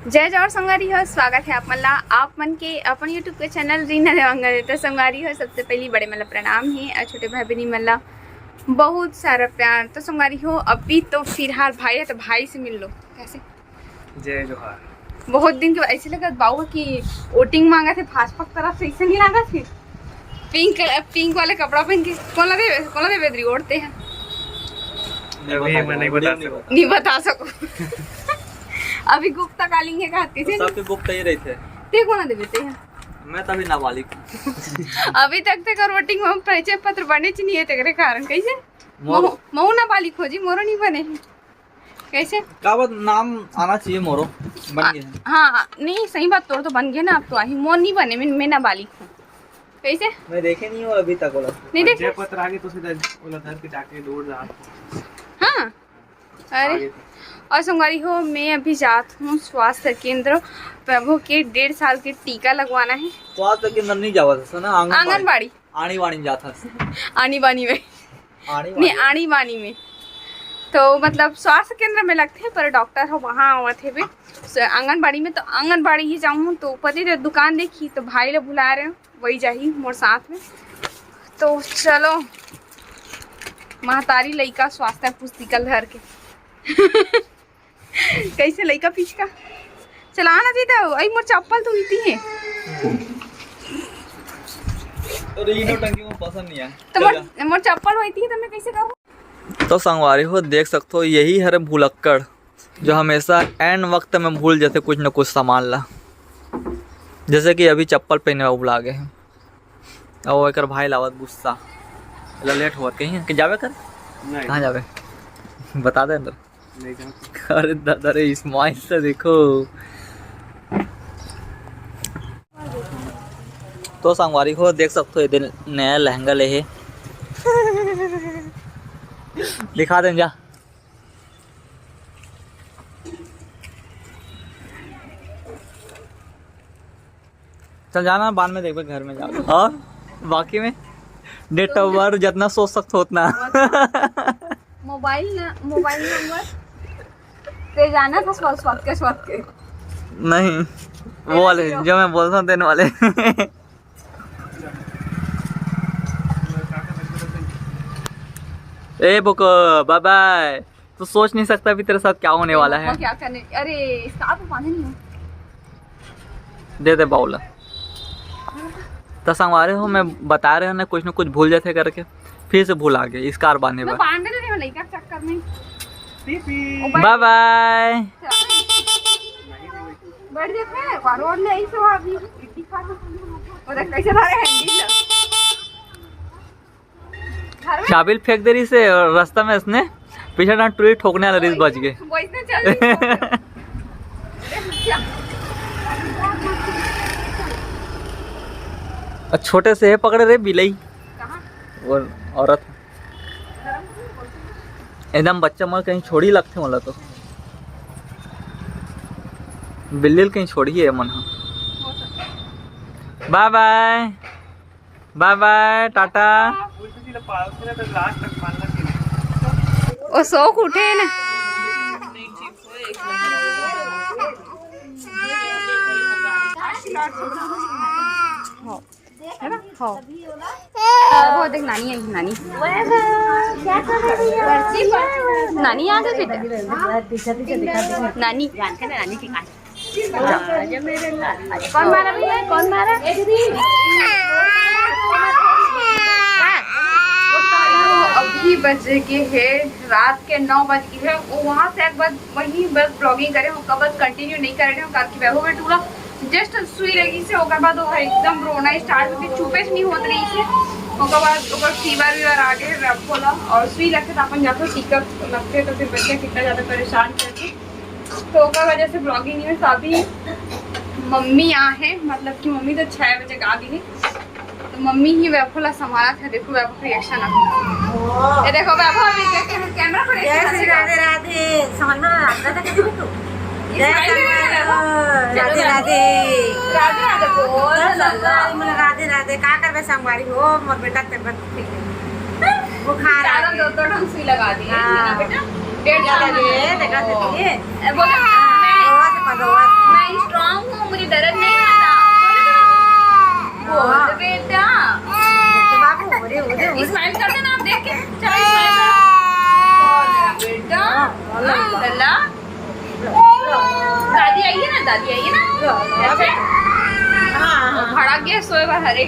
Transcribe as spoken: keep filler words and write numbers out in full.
जय जोहार संगवारी हो, स्वागत है आप मन ला, आप मन के अपन YouTube के चैनल रीना देवांगन। तो संगवारी हो, सबसे पहली बड़े मन ला प्रणाम हे और छोटे भाई बहनी मन ला बहुत सारा प्यार। तो संगवारी हो, अभी तो फिलहाल भाई है, तो भाई से मिल लो। कैसे? जय जोहार। बहुत दिन के बाद ऐसे लगत बाबू कि वोटिंग मांगत हे भाजपा के तरफ से, ऐसे नहीं लागत हे? पिंक, पिंक वाले कपड़ा पहन के कोन ला देवे, कोन ला देवे दरी वोट ते हैं? नहीं अभी बता मैं नहीं सकूं। बता नहीं सकूं। बता। नहीं बता सकूं। अभी गुप्तकालीन के कहत कैसे? सबके गुप्त ही रहिथे। ते कोन ला देवे ते हैं? मैं तो अभी नाबालिग हूं। अभी तक ते कर वोटिंग में परिचय पत्र बने च नहीं है, तेरे कारण कैसे? मोर महू, महू नाबालिग हो जी, मोरो नहीं बने हैं। कैसे? का बात, नाम आना चाहिए मोरो, बन आ, गया है। हाँ, हाँ, नहीं, सही बात, तोर तो बन गया ना, अब तो आही, मोर नहीं बने, मैं, मैं नाबालिग हूँ। कैसे? मैं देखे नहीं हूँ अभी तक ओला। नहीं देखे? जय पत्र आगे तो सीधा ओला धर के जाके दौड़ जा। हाँ, अरे, आगे। और संगवारी हो, मैं अभी जात हूँ स्वास्थ्य केंद्र, प्रभु के डेढ़ साल के टीका लगवाना है। स्वास्थ्य केंद्र नहीं जावा था ना, आंगनबाड़ी। आंगनबाड़ी। आनी बानी में जात हस। आनी बानी में। आनी नहीं, बानी। आनी बानी में। तो मतलब स्वास्थ्य केंद्र में लगथे, पर डॉक्टर ह वहाँ आवत हेबे। स-, आंगनबाड़ी में, तो आंगनबाड़ी ही जाऊँ, तो पति तो दुकान देखी, तो भाई ला बुला रहे हो, वही जाही मोर साथ में। तो चलो, महतारी लइका स्वास्थ्य पुस्तिका ल धर के। कैसे लइका पिचका? चला ना जीता, अई मोर चप्पल तो उल्टी है। अरे, ई नौटंकी मोर पसंद नहीं है। तो चल मोर, जा। मोर चप्पल होती है तो मैं कैसे करूँ? तो संगवारी हो, देख सकते हो, यही हरे भुलक्कड़, जो हमेशा ऐन वक्त में भूल जाते कुछ न कुछ सामान ला। जैसे कि अभी चप्पल पहने हुआ भुला गए हैं, और एकर भाई लावत गुस्सा, एला लेट होवत कहीं कि जावे कर। नहीं। कहाँ जावे? बता दे अंदर। नहीं जाऊँ। अरे दादा रे, स्माइल से देखो। तो संगवारी हो, देख सकते हो, ये दिन नया लहंगा ले हे। दिखा दें जा। चल जाना, बाद में देखबे, घर में जाओ। और बाकी में डेट ऑफ बर्थ जितना सोच सकते हो उतना। मोबाइल न-, मोबाइल नंबर ते जाना था, स्वाद, स्वाद के, स्वाद के। नहीं, वो वाले जो मैं बोलता हूँ, देने वाले। ए बुक, बाय बाय। तू सोच नहीं सकता अभी तेरे साथ क्या होने वाला है। क्या करने? अरे, इसका आप बांधे नहीं हो। दे दे बाउला। तो संगवारी हो, मैं बता रहे हो ना, कुछ ना कुछ भूल जाते करके, फिर से भूल आ गए। इसका आर बांधे मैं बा। बांधे नहीं हो, लइका के चक्कर में। ओ, बाय बाय। बैठ जाते हैं, बार और ले आई सो अभी। वो देख कैसे धरे हैं, चाबी ल फेंक दे रही से और रास्ता में इसने पीछे ना टूरी ठोकने वाला रही, बच गए। वो इसने चल रही है। और छोटे से है पकड़े रे बिलई। कहाँ? वो औरत एकदम बच्चा मन कहीं छोड़ी लगथे मोला तो। बिल्ली ल कहीं छोड़ी है मन ह। बाय बाय। बाय बाय, टाटा। ओ, सो के उठे ना। हो। है ना? हो। वो देख, नानी आई, नानी। नानी आ गई बेटा। नानी। कौन मारा भैया? कौन मारा? अभी बज के है, रात के नौ बज गए है। वो वहाँ से एक बार वहीं बस ब्लॉगिंग करे, ओकर बाद कंटिन्यू नहीं करे रहे, काबर कि वैभव बेटू ला जस्ट सुई लगी से ओकर बाद वो एकदम रोना स्टार्ट होके चुपे से नहीं होत रही से। ओकर बाद ओकर फीवर वीवर आ गए वैभव ला, और सुई लगते तो अपन जाते टीका लगते तो फिर बच्चा कितना ज़्यादा परेशान करते। तो ओकर वजह से ब्लॉगिंग में तो अभी मम्मी आ है, मतलब कि मम्मी तो छः बजे के आ गई है। तो मम्मी ही वैभव ला संभालत है। देखो वैभव रिएक्शन आ। ये देखो वैभव अभी देख के कैमरा पर जय श्री राधे राधे। समझ में आ रहा था कैसे तू? जय श्री राधे। राधे राधे। राधे राधे बोल। राधे राधे। का करबे संगवारी हो, मोर बेटा तबियत ठीक है। बुखार आ गया। दो तो ढंग से लगा दिए, हाँ। है ना बेटा? डेढ़ साल में। देखा दीदी। ए, बोलो, हाँ, मैं, दो से, दो से। ये ना दादी, ये ना। हाँ, हाँ। भड़क गया सोए बर हरे।